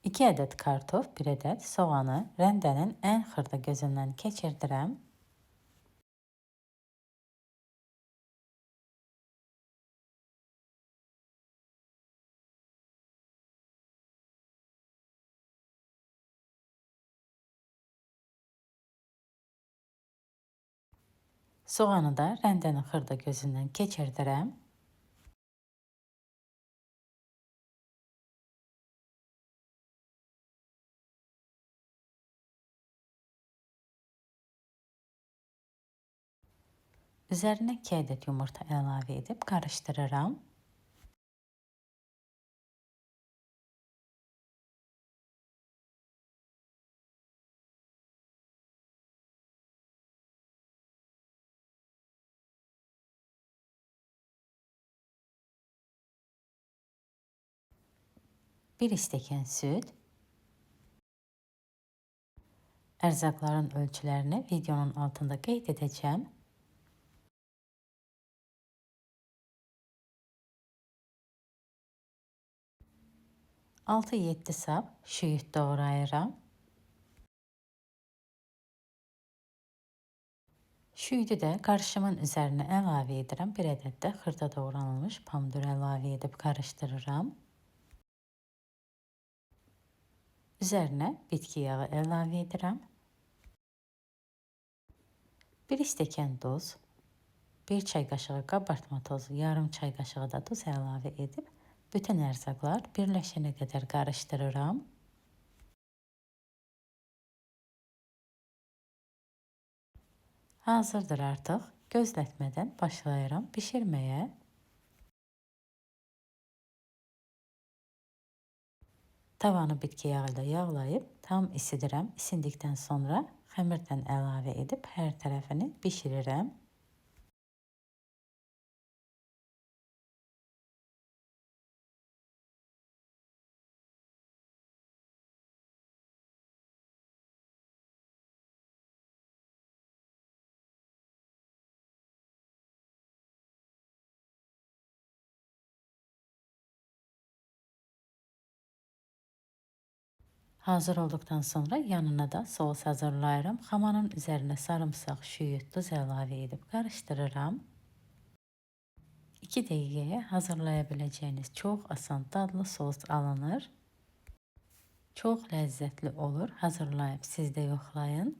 2 ədəd kartof, 1 ədəd soğanı rəndənin ən xırda gözündən keçirdirəm. Soğanı da rəndənin xırda gözündən keçirdirəm. Üzərinə 2 ədəd yumurta əlavə edib qarışdırıram. Bir stəkan süd. Ərzaqların ölçülərini videonun altında qeyd edəcəm. 6-7 sap şüyüd doğrayıram. Şüyüdü də qarışımın üzərinə əlavə edirəm. Bir ədəd də xırda doğranılmış pomidor əlavə edib qarışdırıram. Üzərinə bitki yağı əlavə edirəm. 1 stəkan duz, 1 çay qaşığı qabartma tozu, yarım çay qaşığı da duz əlavə edib bütün ərzaqlar birləşənə qədər qarışdırıram. Hazırdır artıq. Gözlətmədən başlayıram bişirməyə. Tavanı bitki yağı ilə yağlayıb tam isidirəm. İsindikdən sonra xəmirdən əlavə edib hər tərəfini bişirirəm. Hazır olduqdan sonra yanına da sos hazırlayıram. Xamanın üzərinə sarımsaq, şüyüd, duz əlavə edib qarışdırıram. 2 dəqiqəyə hazırlaya biləcəyiniz çox asan dadlı sos alınır. Çox ləzzətli olur. Hazırlayıb siz də yoxlayın.